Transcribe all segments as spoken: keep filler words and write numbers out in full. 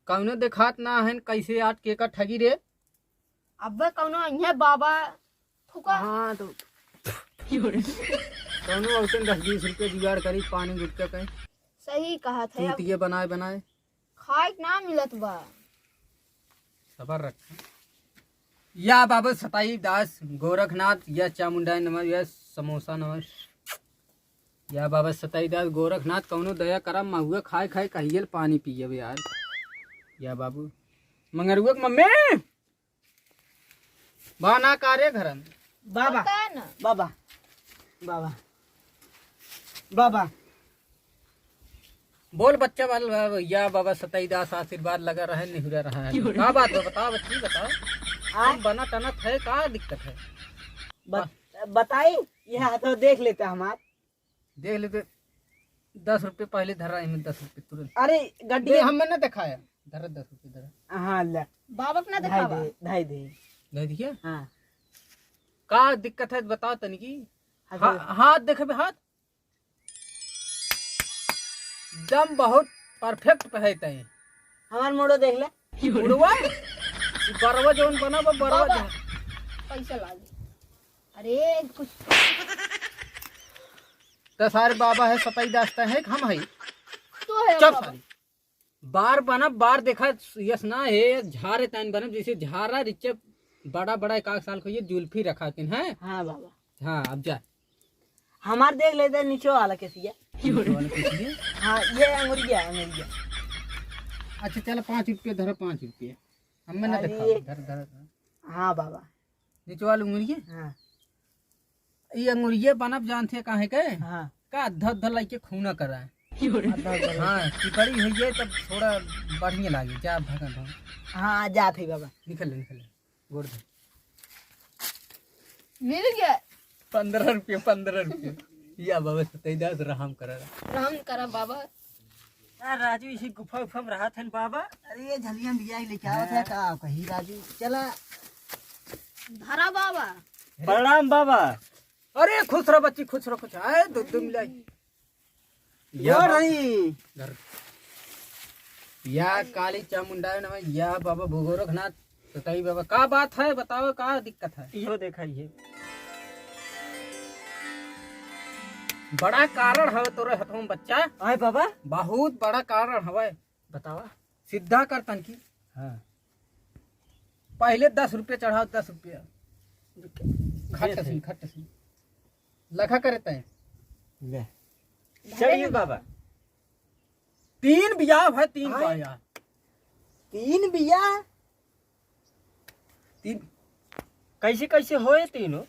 कौनो देखात ना है, कैसे आज के का ठगी रे? अबे कौनो अइहे बाबा फुका। हाँ तो कौनो औसन दस बीस रुपये जुगाड़ करी, पानी गुटका के। सही कहत है। चूतिया बनाए बनाए। खाए के ना मिलत बा। सबर रख। या बाबा सताई दास गोरखनाथ, या चामुंडाई नमः, या समोसा नमः। या बाबा सताई दास गोरखनाथ, कौनो दया करम, महुआ खाए खाए कहियल पानी पियब यार। या बाबू मंगरुआ के मम्मी, बा ना का रे घरन? बाबा, पता ना। बाबा, बाबा, बाबा। बोल बच्चा, बोल, या बाबा सताई दास आशीर्वाद लगा रहे, निहुरा रहा है। का बात बा? बताओ बच्ची, बताओ। आ? तुम बना टनत है, का दिक्कत है? बत-, बताई, यह हाथवा देख लेता हमार। देख लेते, दस रुपये पहले धरा, इनमें दस रुपये तुरंत। अरे, गड्डी दे, हमें ना दिखाया। धरा, दस रुपये धरा। हाँ, ले। बाबा के ना धाई दिखावा। दे, धाई दे। धाई दिया? हाँ। का दिक्कत है, बताओ तनिकी। हाँ, हा-, दे। हाथ देखे बे, हाथ। एकदम बहुत perfect पे है तय। हमार मोड़ो देख ले। उड़वा? ई बरवा जौन बना बा, बरवा बाबा, जौन। पैसा लागे। अरे, कुछ तो सारे बाबा है, सताई दास तय है, हम है। तो है चल बाबा। सारे। बार बना, बार देखा, यस ना है, झारे तैन बना, जैसे झारा रिच्चे बड़ा, बड़ा एक आध साल को ये जुल्फी रखा किन है। हाँ बाबा। हाँ, अब जा। हमार देख लेते नीचे वाला केसिया। नीचे वाला केसिया? हाँ, ये अंगुरिया, अंगुरिया। अच्छा, चल, पाँच रुपये धर, पाँच रुपये। हमें ना अरे। दिखाओ, धर, धर, धर। हाँ बाबा। नीचे वाला अंगुरिया? हाँ। ई अंगुरिया बनब जानते काहे के? हाँ। का अद्धा अद्धा लाइके खूना करा है। अद्धा अद्धा लाइके। हाँ, चिपड़ी हुई है तब थोड़ा बढ़िया लागे। जा भागा भागा। हाँ, जात है बाबा। निकल ले, निकल ले। गोड़ धर। मिल गया। पन्द्रह रुपये, पन्द्रह रुपये। या बाबा सतैदास रहम करा। रहम करा बाबा। यार राजू, इसी गुफा उफा में रहत हन बाबा। अरे ये झलिया में बिया लेके आवत है हाँ। का कही राजू, चला। धरा बाबा। प्रणाम बाबा। अरे खुश रह बच्ची, खुश रह, खुश रह। आए दो, दो मिलाई। या या बा-, नहीं। धर। या काली चामुंडा नमः, या बाबा भूगोरखनाथ, सताई बाबा, का बात है बताओ, का दिक्कत है? इहो देखा ये। बड़ा कारण हवे तोरे हथवा में बच्चा। आए बाबा। बहुत बड़ा कारण हवे। बतावा। सीधा कर तनकी। हाँ। पहले दस रुपया चढ़ाओ, दस रुपया। खट ये सी, खट सी। लखा करे तय। ले। चलिए बाबा। तीन बियाह है, तीन आए? बियाह। तीन बियाह? तीन। कैसे, कैसे होए तीनों?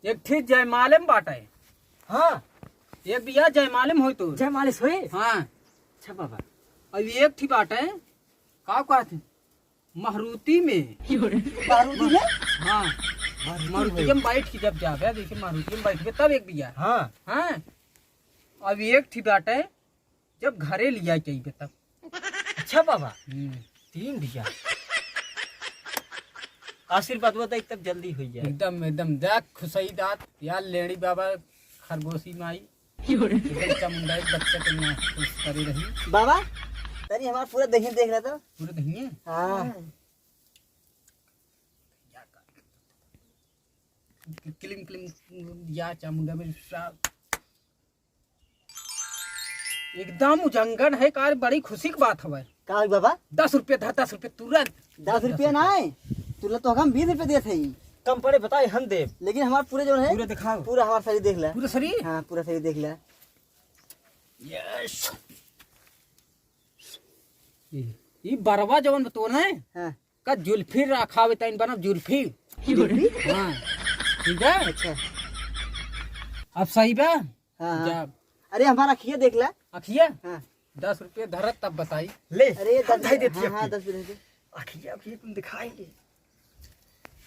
एक ठे जयमाले में बाटे। हाँ। एक बियाह जयमाले में होई तो। जयमाले से होए? हाँ। अच्छा बाबा। अब एक ठे बाटे, का कहत है? मारुति में। मारुति में? हाँ। मारुति मारुति में। में बैठ के जब जाबे, जैसे मारुति में बैठबे तब एक बियाह। हाँ। हाँ। अब एक ठे बाटे, जब घरे लिया के अइबे तब। अच्छा बाबा, हम्म। तीन बियाह। आशीर्वाद बताई तब जल्दी हो जाए। एकदम, एकदम। देख खुशई दात, यार लेड़ी बाबा खरगोशी माई। एकदम चामुंडाई बच्चा के महसूस करे रही। बाबा, तनी हमार पूरा दहिया देख रहा था। पूरा दहिया? हाँ। क्लिम, क्लिम, या चामुंडा में सा-, एकदम उजंगन है कार, बड़ी खुशी की बात हवे। का होई बाबा? दस रुपये धर, दस रुपये तुरंत। दस रुपये ना है, तुला तो हम बीस रुपये देत है। कम पड़े बताए, हम देब। लेकिन हमार पूरे जो है, पूरा दिखाओ। पूरा हमार शरीर देख ले। पूरा शरीर? हाँ, पूरा शरीर देख ले। यस। ई, ई बरवा जवन बतौल है, हाँ। का जुल्फी रखावे तैन बनब जुल्फी। जुल्फी? हाँ। ठीक है? अच्छा। अब सही बा? हाँ, हाँ। जा। अरे, हमारा अखिया देख ले। अखिया? हाँ। दस रुपये धरत तब बताई। ले, अरे, हम दस, धई देती हाँ, हाँ, आपकी। दस रुपये दे दे। अखिया, अखिया तुम दिखाएंगे।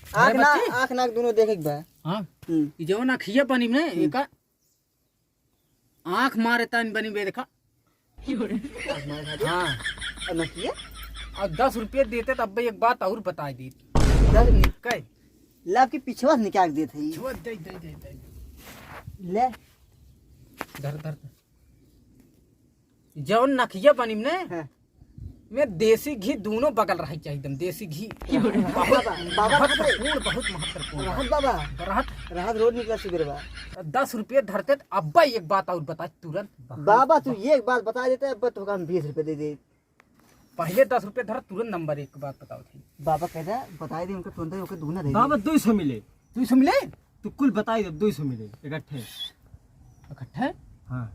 अरे आँख ना, बच्ची। आँख नाक दोनों देखे के बा। हाँ। हम्म। ई जवन अखिया बनी में, हम्म। एका आँख मारे तन बनी बे देखा। आँख मारे खातिर? हाँ। और नकिया? और दस रुपये देते तब एक बात और बताई दी। दस? निकाय। ले आपके पिछवा से निकाल देत है। छुआ दे, दे, दे, दे। ले। धर, धर, धर। जौन नखिया बनी ने, हाँ। में देसी घी दोनों बगल रहे चाहिए, एकदम देसी घी। बाबा, बाबा रहत रे। महत्वपूर्ण, बहुत महत्वपूर्ण। रहत बाबा। रहत। रहत रोज निकला सुबेरे बा। दस रुपये धरते त अब्बा एक बात और बता तुरंत। बाबा, तू एक बात बता देते, अब्बा तोहका हम बीस रुपये दे दे। पहले दस रुपये धर, तुरंत नंबर एक बात बताओ थी। बाबा कहता, बताई दे उनका तुरंत, ओके दूना दे दे। बाबा, दो सौ मिले। दो सौ मिले? तू कुल बताई दे, दो सौ मिले इकट्ठे। इकट्ठे? हाँ।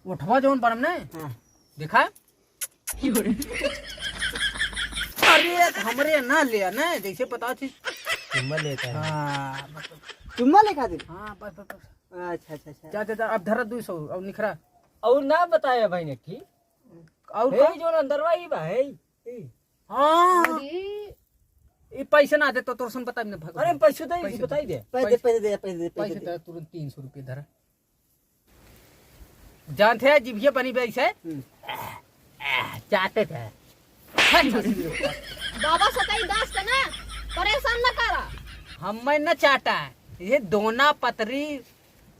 उठवा जौन बड़म ने? हाँ। देखा? अरे, हमरे ना ले ना, जैसे पता थी। चुम्मा लेता है। हाँ, बस, बस। चुम्मा ले खातिर? हाँ, बस, बस, बस। अच्छा, अच्छा, अच्छा। जा, जा, जा, अब धरा दो सौ, अब निखरा। और ना बताया भाई ने, ठीक? और हे का? जो अंदरवा ही बा, हे, हे। हाँ। अरे। ये पैसे ना दे तो तोर सुन बताई ना भगवान। अरे, पैसे दे, पैसे बताई दे। पैसे दे, पैसे दे, पैसे दे, पैसे पैसे दे। दे, तुरंत तीन सौ रुपये धरा। जानते हैं, जिभिया बनी बैस है। हम्म। चाटे थे। बाबा सताई दास के ना परेशान न करा। हमें न चाटा है, ये दोना पतरी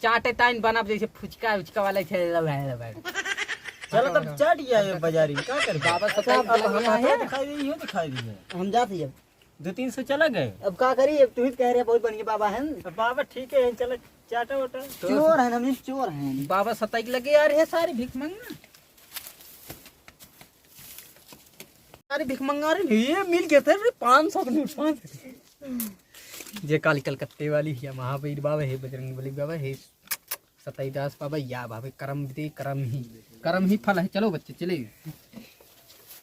चाटे ताइन बनब जैसे फुचका उचका वाला खेल रहा है। चलो तब चाट गया ये बाजारी, का कर बाबा सताई अब हम दिखाई दी, ये दिखाई दी है। हम जाते ही अब। दो तीन सौ चला गए। अब का करी, अब तू ही कह रहे बहुत बढ़िया बाबा हैं। अब बाबा ठीक है, चलो चाटा वाटा। चोर हैं हम, चोर हैं। बाबा सताई के लगे यार, ये सारे भीख मांगना। अरे भीख मंगा रहे, ये मिल गए थे रे, पाँच सौ के नोट, पाँच सौ। जे काली कलकत्ते वाली है, महावीर बाबा है, बजरंग बली बाबा है, सताई दास बाबा, या बाबा, करम दे, करम ही, करम ही फल है। चलो बच्चे, चले।